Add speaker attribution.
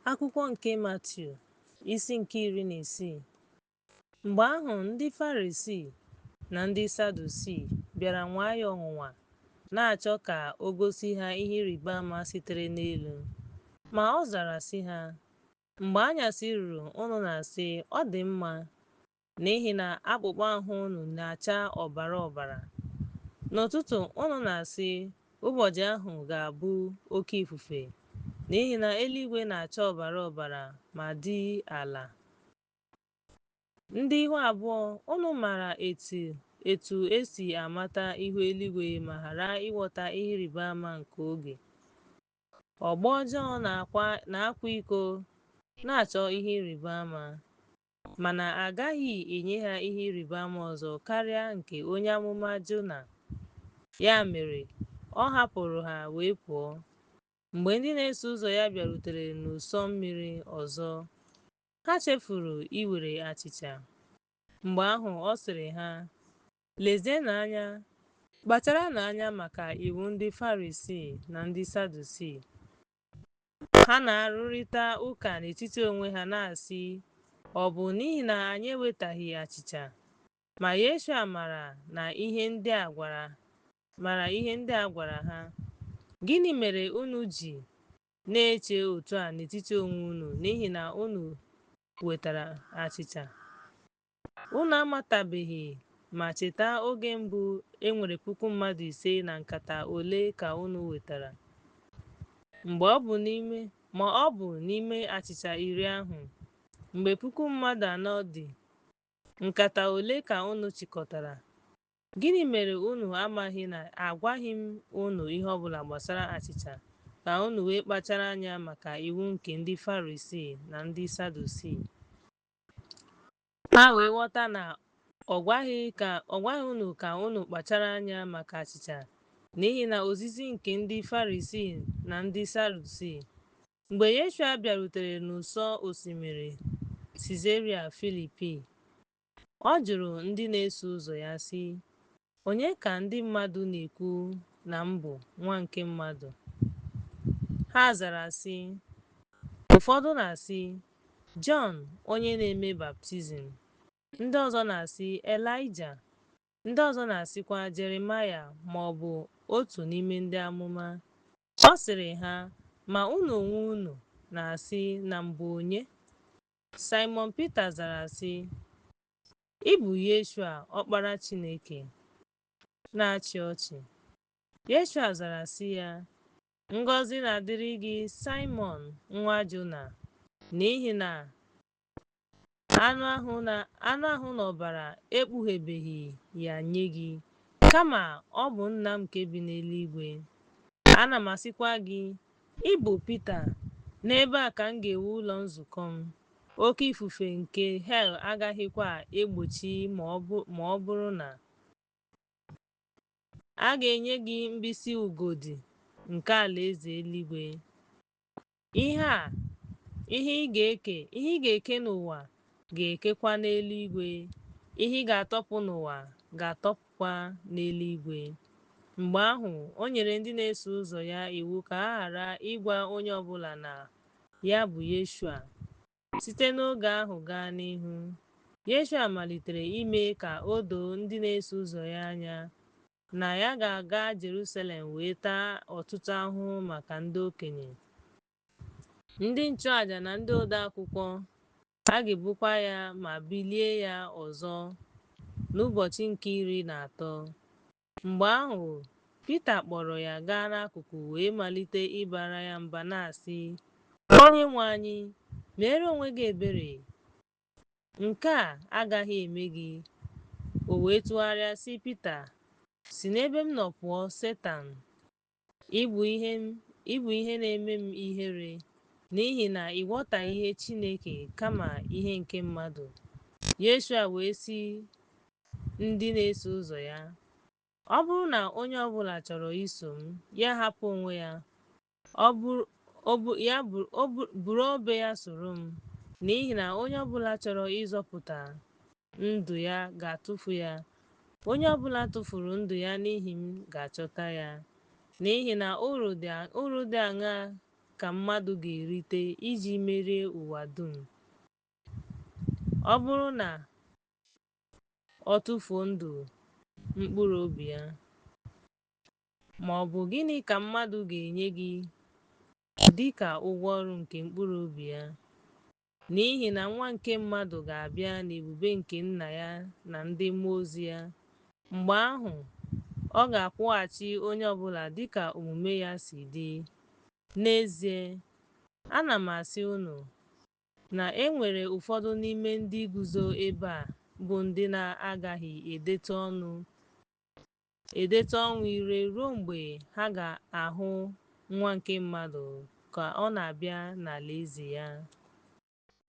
Speaker 1: Akwụkwọ nke Matiu, isi nke 16. Mgbe ahụ ndị Farisii na ndị Sadusii bịara nwaa ya ọnwụnwa, na-achọ ka o gosi ha ihe ịrịbama sitere n'elu. Ma ọ zara sị ha, Mgbe anyasị ruru unu na-asị, Ọ dị mma, n'ihi na akpụkpọ ahụ unu na-acha ọbara ọbara. N'ụtụtụ unu na-asị, Ụbọchị ahụ ga-abụ oke ifufe, n'ihi na eluigwe na-acha ọbara ọbara ma dị ala. Ndị ihu abụọ, unu maara etu e si amata ihu eluigwe ma ghara ịghọta ihe ịrịba ama nke oge. Ọgbọ ọjọọ na-akwa iko na-achọ ihe ịrịba ama, mana a gaghị enye ha ihe ịrịba ama ọzọ karịa nke onye amụma Jona. Ya mere, ọ hapụrụ ha wee pụọ. Mgbe ndị na-eso ụzọ ya bịarutere n'ụsọ mmiri ọzọ, ha chefuru iwere achịcha. Mgbe ahụ ọ sịrị ha, Lezienụ anya, kpacharanụ anya maka iwu ndị Farisii na ndị Sadusii. Ha na-arụrịta ụka n'etiti onwe ha na-asị, Ọ bụ n'ihi na anyị ewetaghị achịcha. Ma Yeshua maara na ihe ndị a gwara ha, Gịnị mere unu ji na-eche otu a n'etiti onwe unu n'ihi na unu wetara achịcha? Unu amatabeghị ma cheta oge mbụ e nwere 5,000 na nkata ole ka unu wetara? Ma ọ bụ n'ime achịcha iri ahụ, mgbe 4,000 dị, nkata ole ka unu chịkọtara? Gịnị mere unu amaghị na agwaghị m unu ihe ọbụla gbasara achịcha ka unu wee kpachara anya maka iwu nke ndị Farisii na ndị Sadusii? Ha wee ghọta na ọ gwaghị unu ka unu kpachara anya maka achịcha, n'ihi na ozizi nke ndị Farisii na ndị Sadusii. Mgbe Yeshua bịarutere n'ụsọ osimiri Sizaria Filipi, ọ jụrụ ndị na-eso ụzọ ya sị, Onye ka ndị mmadụ na-ekwu na m bụ, Nwa nke mmadụ? Ha zara sị, Ụfọdụ na-asị, Jọn onye na-eme baptizim. Ndị ọzọ na-asị, Elaịja. Ndị ọzọ na-asịkwa, Jeremaya ma ọ bụ otu n'ime ndị amụma. Ọ sịrị ha, Ma unu onwe unu na-asị na m bụ onye? Saimọn Pita zara sị, Ị bụ Yeshua, Ọkpara Chineke na-achị ọchị. Yeshua zara sị ya, Ngọzi na-adịrị gị, Saimọn nwa Jona, n'ihi na anụ ahụ na ọbara ekpughebeghị ya nye gị, kama ọ bụ Nna m nke bi n'eluigwe. Ana m asịkwa gị, Ị bụ Pita, n'ebe a ka m ga-ewu ụlọ nzukọ m. Oke ifufe nke hel agaghịkwa egbochi ma ọ bụrụ na a ga-enye gị mkpịsị ugodi nke alaeze eluigwe. Ihe ị ga-eke n'ụwa ga-ekekwa n'eluigwe, ihe ị ga-atọpụ n'ụwa ga-atọpụkwa n'eluigwe. Mgbe ahụ o nyere ndị na-eso ụzọ ya iwu ka ha ghara ịgwa onye ọbụla na ya bụ Yeshua. Site n'oge ahụ gaa n'ihu, Yeshua malitere ime ka o doo ndị na-eso ụzọ ya anya na ya ga-aga Jerusalem wee taa ọtụtụ ahụhụ maka ndị okenye, ndị nchụaja na ndị ode akwụkwọ. A ga-egbukwa ya ma bilie ya ọzọ n'ụbọchị nke 13. Mgbe ahụ Pita kpọrọ ya gaa n'akụkụ wee malite ịbara ya mba na-asị, Onyenwe anyị, meere onwe gị ebere, nke a agaghị eme gị. O wee tụgharịa sị Pita, Si n'ebe m nọ pụọ, Setan! Ị bụ ihe na-eme m ihere, n'ihi na ị ghọtaghị ihe Chineke kama ihe nke mmadụ. Yeshua wee sị ndị na-eso ụzọ ya, Ọ bụrụ na onye ọbụla chọrọ iso m, ya hapụ onwe ya, buru obe ya soro m, n'ihi na onye ọbụla chọrọ ịzọpụta ndụ ya ga-atụfu ya, onye ọbụla tụfuru ndụ ya n'ihi m ga-achọta ya. N'ihi na uru dị aṅaa ka mmadụ ga-erite iji merie ụwa dum, ọ bụrụ na ọ tụfuo ndụ mkpụrụ obi ya? Ma ọ bụ gịnị ka mmadụ ga-enye gị dị ka ụgwọ ọrụ nke mkpụrụ obi ya? N'ihi na Nwa nke mmadụ ga-abịa n'ebube nke Nna ya na ndị mmụọ ozi ya, mgbe ahụ ọ ga-akwụghachi onye ọ bụla dị ka omume ya si dị. N'ezie, ana m asị unu, na e nwere ụfọdụ n'ime ndị guzo ebe a bụ ndị na-agaghị edetụ ọnwụ ire ruo mgbe ha ga-ahụ Nwa nke mmadụ ka ọ na-abịa n'alaeze ya.